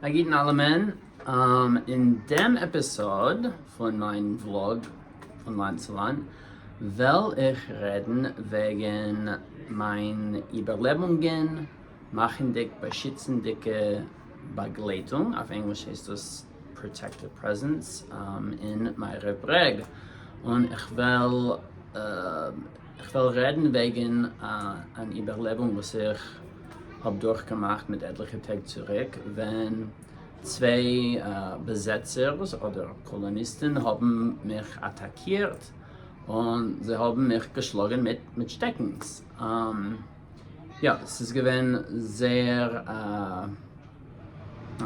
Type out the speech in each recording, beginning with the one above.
א גוטן אלעמען, אין דעם עפיסאד פון מיין vlog פון לאנד צו לאנד וועל איך רעדן וועגן מיין איבערלעבונגען מאכנדיג באשיצנדיגע באגלייטונג, אויף ענגליש הייסט דאס protective presence, אין מערב ברעג, און איך וועל איך וועל רעדן וועגן אן איבערלעבונג וואס איך האב דורכגעמאכט מיט עטליכע טעג צוריק ווען צוויי באזעצערס אדער קאלאניסטן האבן מיך אטאקירט און זיי האבן מיך געשלאגן מיט שטעקנס. יא, ס'איז געווען זייער א.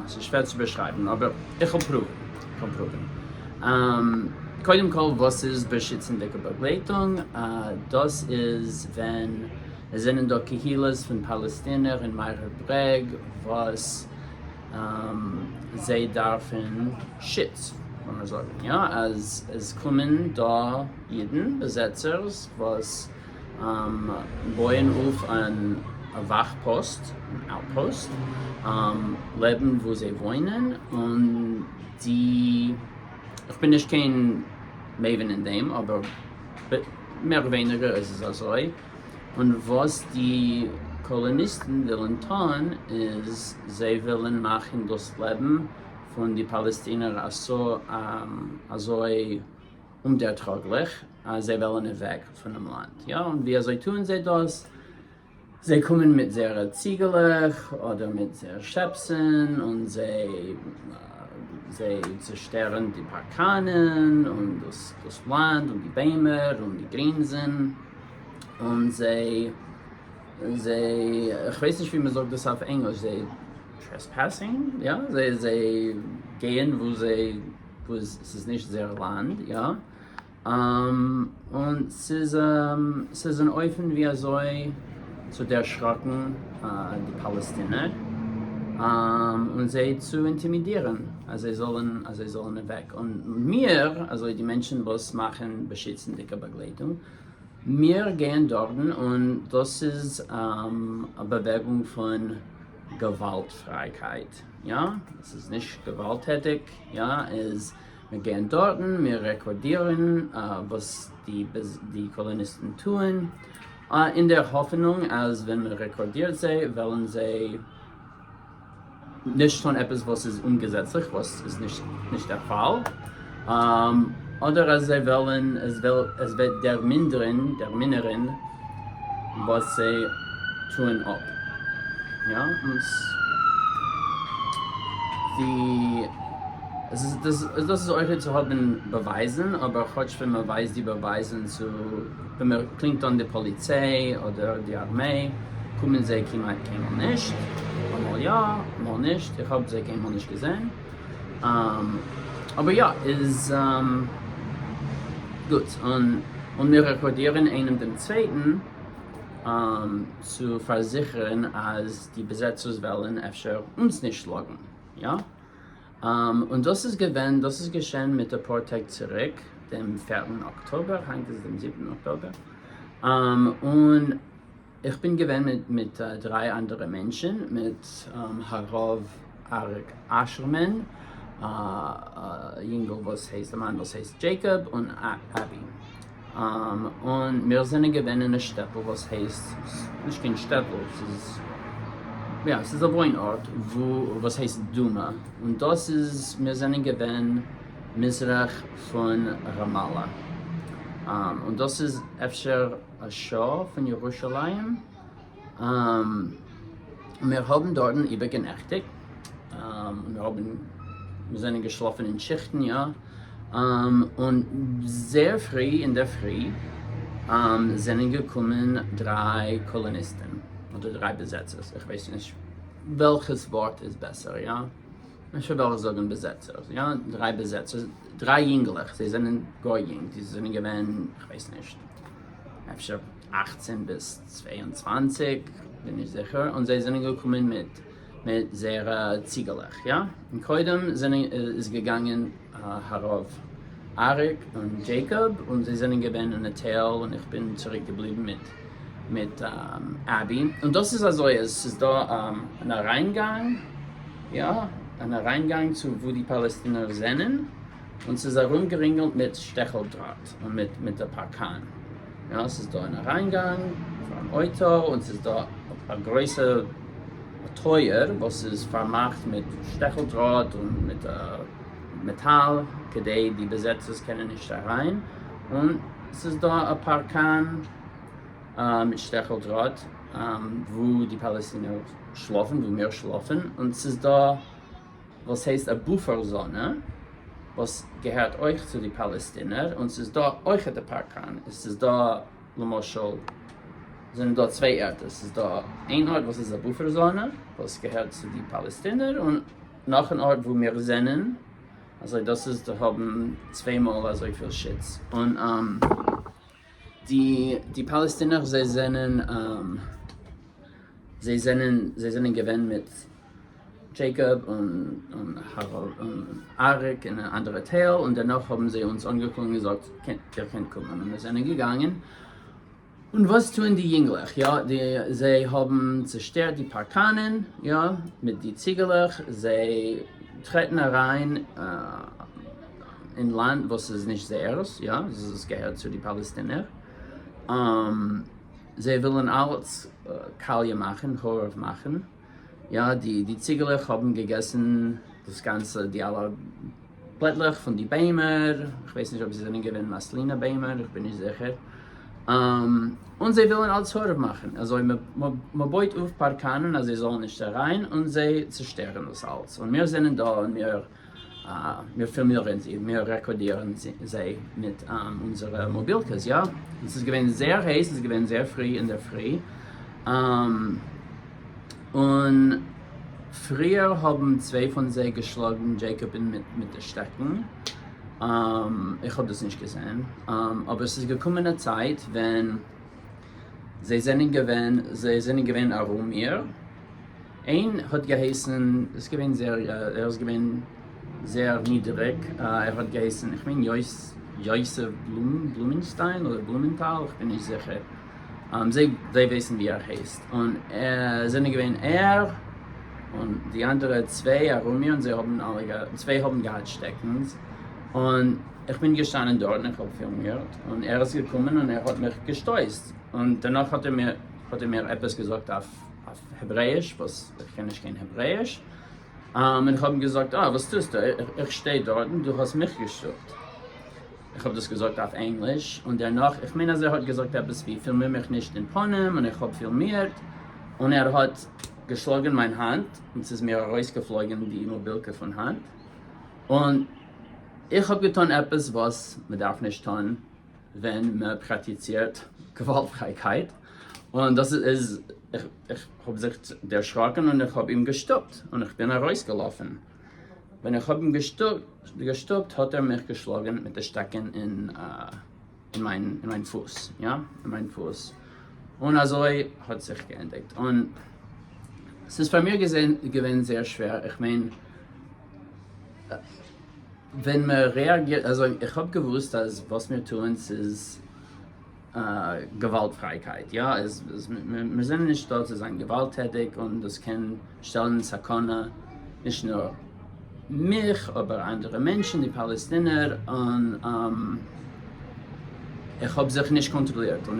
ס'איז שווער צו באשרייבן אבער איך וועל פרואוון, איך וועל פרואוון. קודם כל וואס איז באשיצנדיגע באגלייטונג? דאס איז ווען עס זענען דא קהילות פון פאלעסטינער אין מערב ברעג וואס זיי דארפן שוץ, לאמיר זאגן יא, אז עס קומען דא אידן באזעצערס וואס בויען אויף אן א וואך פאסט, אן outpost, לעבן וואו זיי וואוינען, און די, איך בין נישט קיין מבין אין דעם, אבער מער ווייניגער איז עס אזוי, און וואס די קאלאניסטן ווילן טון איז זיי ווילן מאכן דאס לעבן פון די פאלעסטינער אזוי אומדערטראגליך אז זיי וועלן אוועק פונעם לאנד, יא, און ווי אזוי טוען זיי דאס? זיי קומען מיט זייערע ציגעלעך אדער מיט זייער שעפסן און זיי זיי צושטערן די פארקאנען און דאס דאס לאנד און די ביימער און די גרינסן און זיי זיי איך ווייס נישט ווי מען זאגט דאס אויף ענגליש זיי trespassing יא זיי זיי גייען וואו זיי וואס ס'איז נישט זייער לאנד, יא, און ס'איז ס'איז אן אופן ווי אזוי צו דערשראקן די פאלעסטינער און זיי צו אינטימידירן אז זיי זאלן אז זיי זאלן אוועק, און מיר, אזוי די מענטשן וואס מאכן באשיצנדיגע באגלייטונג, מיר גייען דארטן און דאס איז א באוועגונג פון געוואלדפרייקייט, יא, עס איז נישט געוואלדטעטיג, יא, איז מיר גייען דארטן, מיר רעקארדירן וואס די קאלאניסטן טוען, אין דער האפענונג אז ווען מען רעקארדירט זיי וועלן זיי נישט טון עפעס וואס איז אומגעזעצליך, וואס איז נישט דער פאל, אדער אז זיי וועלן, עס וועט דערמינדערן, דערמינערן וואס זיי טוען אפ. יא, און די, עס איז, דאס איז אויכעט צו האבן באווייזן, אבער כאטש ווען מען ווייזט די באווייזן צו, ווען מען קלינגט אן די פאליציי אדער די ארמיי, קומען זיי כמעט קיינמאל נישט, אמאל יא, אמאל נישט, איך האב זיי קיינמאל נישט געזען. אבער יא, איז גוט, און מיר רעקארדירן איינעם דעם צווייטן צו פארזיכערן אז די באזעצערס וועלן אפשר אונז נישט שלאגן, יא? און דאס איז געווען, דאס איז געשען מיט אפאר טעג צוריק, דעם פערטן אקטאבער, היינט איז דעם זיבטן אקטאבער, און איך בין געווען מיט מיט דריי אנדערע מענטשן, מיט הרב אריק אשרמן, א יונגל וואס הייסט, א מאן וואס הייסט דזשעיקאב, און אבי. און מיר זענען געווען אין א שטעטל וואס הייסט, נישט קיין שטעטל, ס'איז, יא, ס'איז א וואוין ארט וואס הייסט דומא, און דאס איז, מיר זענען געווען מזרח פון ראמאלא, און דאס איז אפשר א שעה פון ירושלים, מיר האבן דארטן איבערגענעכטיגט, מיר האבן, מיר זענען געשלאפן אין שיכטן יא, און זייער פרי אינדערפרי זענען געקומען דריי קאלאניסטן, אדער דריי באזעצערס, איך ווייס נישט וועלכעס ווארט איז בעסער יא, אפשר וועל איך זאגן באזעצערס, יא, דריי באזעצערס, דריי יונגלעך, זיי זענען גאר יונג, זיי זענען געווען, איך ווייס נישט, אפשר 18 ביז 22, בין נישט זיכער, און זיי זענען געקומען מיט מיט זייערע ציגעלעך, יא, און קודם זענען איז געגאנגען הרב אריק און דזשעיקאב, און זיי זענען געווען אין א טייל, און איך בין צוריק געבליבן מיט מיט אבי, און דאס איז אזוי אז ס'איז דא אן אריינגאנג, יא. אן אריינגאנג צו וואו די פאלעסטינער זענען, און ס'איז ארומגערינגלט מיט שטעכל דראט און מיט מיט א פארקאן. יא, ס'איז דא אן אריינגאנג פאר אן אויטא, און ס'איז דא א גרויסע טויער וואס איז פארמאכט מיט שטעכל דראט און מיט מעטאל כדי די באזעצערס קענען נישט אריין, און ס'איז דא א פארקאן מיט שטעכל דראט וואו די פאלעסטינער שלאפן, וואו מיר שלאפן, און ס'איז דא וואס הייסט א buffer זאנע וואס געהערט אויך צו די פאלעסטינער, און ס'איז דא אויכעט א פארקאן, עס איז דא למשל זענען דא צוויי ערטער, ס'איז דא איין ארט וואס איז א buffer זאנע וואס געהערט צו די פאלעסטינער, און נאך אן ארט וואו מיר זענען, אזוי דאס איז די האבן צוויי מאל אזויפיל שוץ, און די די פאלעסטינער זיי זענען זיי זענען זיי זענען געווען מיט דזשעיקאב און און אריק און אנדערע טייל, און דערנאך האבן זיי אונז אנגעקלונגען און געזאגט איר קענט קומען, און מיר זענען געגאנגען. און וואס טוען די יונגלעך? יא, די זיי האבן צעשטערט די פארקאנען, יא, מיט די ציגעלעך, זיי טרעטן אריין אין לאנד וואס איז נישט זייערס, יא, עס געהערט צו די פאלעסטינער, זיי ווילן אלץ קאליע מאכן, חרוב מאכן, יא, די די ציגעלעך האבן געגעסן דאס גאנצע, די אלע בלעטלעך פון די ביימער, איך ווייס נישט אויב זיי זענען געווען מאסלינע ביימער, איך בין נישט זיכער, און זיי ווילן אלץ חרוב מאכן, אזוי מען בויט אויף פארקאנען אז זיי זאלן נישט אריין, און זיי צושטערן דאס אלץ, און מיר זענען דא און מיר מיר פילמירן זיי, מיר רעקארדירן זיי מיט אונזערע מאבילקעס, יא, עס איז געווען זייער הייס, עס איז געווען זייער פרי אינדערפרי, און פריער האבן צוויי פון זיי געשלאגן דזשעיקאב'ן מיט די שטעקן, איך האב דאס נישט געזען, אבער ס'איז געקומען א צייט ווען זיי זענען געווען, זיי זענען געווען ארום מיר, איין האט געהייסן, איז געווען זייער, ער איז געווען זייער נידעריג, ער האט געהייסן, איך מיין יוסף בלומענשטיין אדער בלומענטאל, איך בין נישט זיכער. זיי ווייסן ווי ער הייסט, און זענען געווען ער און די אנדערע צוויי ארום מיר, און זיי האבן אלע צוויי האבן געהאט שטעקנס, און איך בין געשטאנען דארט און איך האב פילמירט, און ער איז געקומען און ער האט מיך געשטויסט, און דערנאך האט ער מיר האט ער מיר עפעס געזאגט אויף העברעיש וואס איך קען נישט קיין העברעיש, און איך האב אים געזאגט אה וואס טוסטו, איך שטיי דארט און דו האסט מיך געשטופט. איך האב דאס געזאגט אויף ענגליש, און דערנאך, איך מיין אז ער האט געזאגט עפעס ווי פילמיר מיך נישט אין פנים, און איך האב פילמירט, און ער האט געשלאגן מיין האנט, און ס'איז מיר ארויסגעפלויגן די מאבילקע פון האנט, און איך האב געטון עפעס וואס מ'דארף נישט טון ווען מ'פראקטיצירט געוואלדפרייקייט, און דאס איז, איך האב זיך דערשראקן און איך האב אים געשטופט, און איך בין ארויסגעלאפן. ווען איך האב אים געשטופט האט ער מיך געשלאגן מיט די שטעקן אין מיין פוס, יא, אין מיין פוס, און אזוי האט זיך געענדיגט, און ס'איז פאר מיר געווען זייער שווער, איך מיין ווען מען רעאגירט אזוי, איך האב געוואוסט אז וואס מיר טוען ס'איז געוואלדפרייקייט, יא, מיר זענען נישט דא צו זיין געוואלדטעטיג און דאס קען שטעלן אין סכנה נישט נאר מיך אבער אנדערע מענטשן, די פאלעסטינער, און איך האב זיך נישט קאנטראלירט און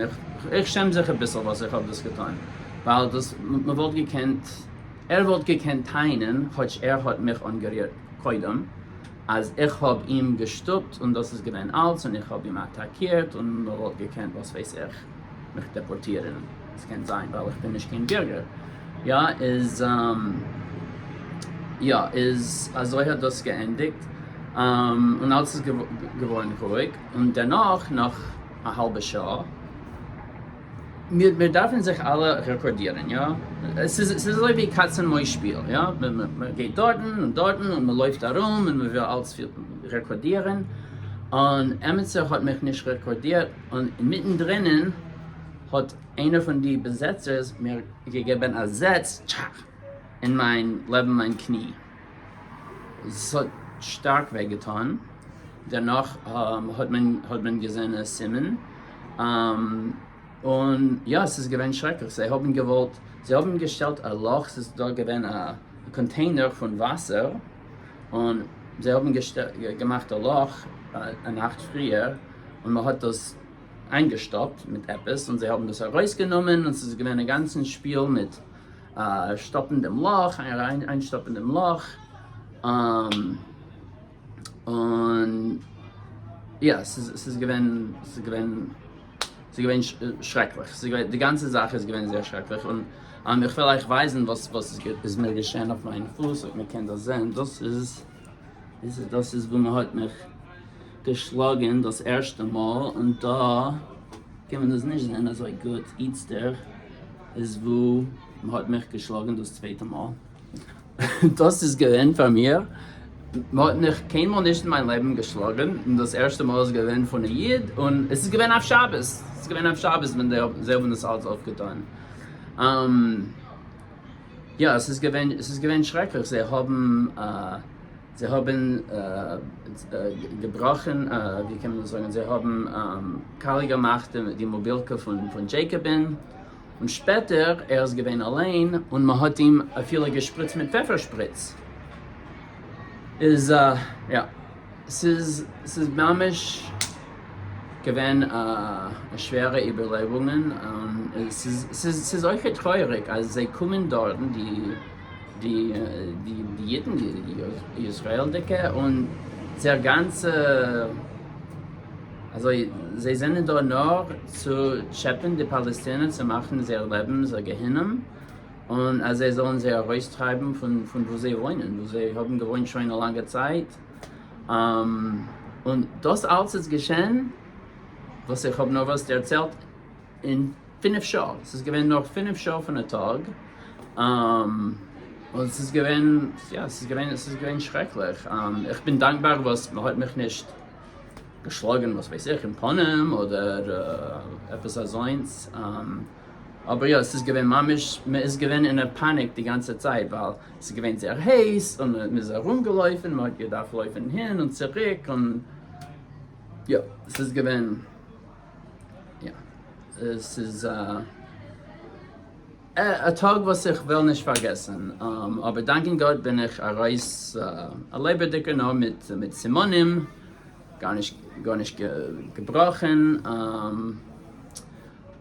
איך שעם זיך אביסל וואס איך האב דאס געטון ווייל דאס מ'וואלט געקענט, ער וואלט געקענט טענה'ן כאטש ער האט מיך אנגערירט קודם. אז איך האב אים געשטופט און דאס איז געווען אלץ און איך האב אים אטאקירט און מען וואלט געקענט וואס ווייס איך מיך דעפארטירן, עס קען זיין ווייל איך בין נישט קיין בירגער, יא איז יא איז אזוי האט דאס געענדיגט און אלץ איז געווארן רואיג און דערנאך נאך א האלבע שעה. מיר דארפן זיך אלע רעקארדירן, יא? עס איז אזוי ווי קאץ און מויז שפיל, יא? מען גייט דארטן און דארטן און מען לויפט ארום און מען וויל אלץ רעקארדירן, און עמיצער האט מיך נישט רעקארדירט, און אינמיטן דרינען האט איינער פון די באזעצערס מיר געגעבן א זעץ, טשאך! אין מיין לעבן מיין קני. עס האט שטארק וויי געטאן, דערנאך האט מען האט מען געזען א סימן, און יא עס איז געווען שרעקליך, זיי האבן געוואלט, זיי האבן געשטעלט א לאך, ס'איז דא געווען א container פון וואסער. און זיי האבן געמאכט א לאך א נאכט פריער און מען האט דאס איינגעשטאפט מיט עפעס און זיי האבן דאס ארויסגענומען און ס'איז געווען א גאנצן שפיל מיט שטאפן דעם לאך, איינשטאפן דעם לאך, און יא, ס'איז געווען, ס'איז געווען, ס'איז געווען שרעקליך, ס'איז געווען, די גאנצע זאך איז געווען זייער שרעקליך, און איך וועל אייך ווייזן וואס וואס איז מיר געשען אויף מיין פוס, אויב מען קען דאס זען, דאס איז, דאס איז וואו מען האט מיך געשלאגן דאס ערשטע מאל, און דא קען מען דאס נישט זען אזוי גוט איצטער, איז וואו מען האט מיך געשלאגן דאס צווייטע מאל. דאס איז געווען פאר מיר, מען האט מיך קיינמאל נישט אין מיין לעבן געשלאגן, און דאס ערשטע מאל איז געווען פון א איד, און עס איז געווען אויף שבת, עס איז געווען אויף שבת ווען זיי האבן דאס אלץ אויפגעטון. יא, עס איז געווען, עס איז געווען שרעקליך, זיי האבן, זיי האבן געבראכן, ווי קען מען דאס זאגן, זיי האבן קאליע געמאכט די מאבילקע פון דזשעיקאב'ן, און שפעטער ער איז געווען אליין און מען האט אים אפילו געשפריצט מיט פעפער שפריץ, איז יא ס'איז ס'איז ממש געווען א שווערע איבערלעבונגען, און ס'איז ס'איז ס'איז אויכעט טרויעריג אז זיי קומען דארטן די די די אידן די ישראל'דיגע און זייער גאנצע אזוי זיי זענען דא נאר צו טשעפען די פאלעסטינער צו מאכן זייער לעבן זייער גיהנום און אז זיי זאלן זיי ארויסטרייבן פון פון וואו זיי וואוינען וואו זיי האבן געוואוינט שוין א לאנגע צייט און דאס אלץ איז געשען וואס איך האב נארוואס דערציילט אין 5 שעה, ס'איז געווען נאר 5 שעה פון א טאג, און ס'איז געווען, יא, ס'איז געווען, ס'איז געווען שרעקליך, איך בין דאנקבאר וואס מ'האט מיך נישט געשלאגן וואס ווייס איך אין פנים אדער עפעס אזוינס, אבער יא, ס'איז געווען ממש, מ'איז געווען אין א פאניק די גאנצע צייט, ווייל ס'איז געווען זייער הייס און מ'איז ארומגעלויפן, מ'האט געדארפט לויפן הין און צוריק, און יא, ס'איז געווען. יא, עס איז א טאג וואס איך וועל נישט פארגעסן, אבער דאנקען גאט בין איך ארויס א לעבעדיגער נאר מיט סימנים, גארנישט גארנישט געבראכן,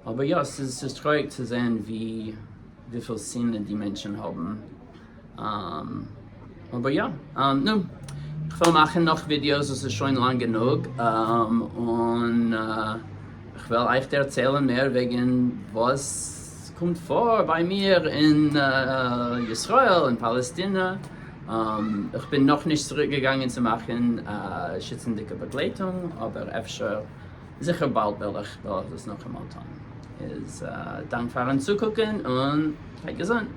אבער יא, ס'איז טרויעריג צו זען ווי וויפיל שנאה די מענטשן האבן. אבער יא, נו, איך וועל מאכן נאך ווידיאוס, עס איז שוין לאנג גענוג, און איך וועל אייך דערציילן מער וועגן וואס קומט פאר ביי מיר אין ישראל און פאלעסטינע. איך בין נאכנישט צוריק געגאנגען צו מאכן שיצנדיגע באגלייטונג, אבער אפשר, זיכער באלד וועל איך דאס נאכאמאל טון. איז דאנק פארן צוקוקען און זייט געזונט.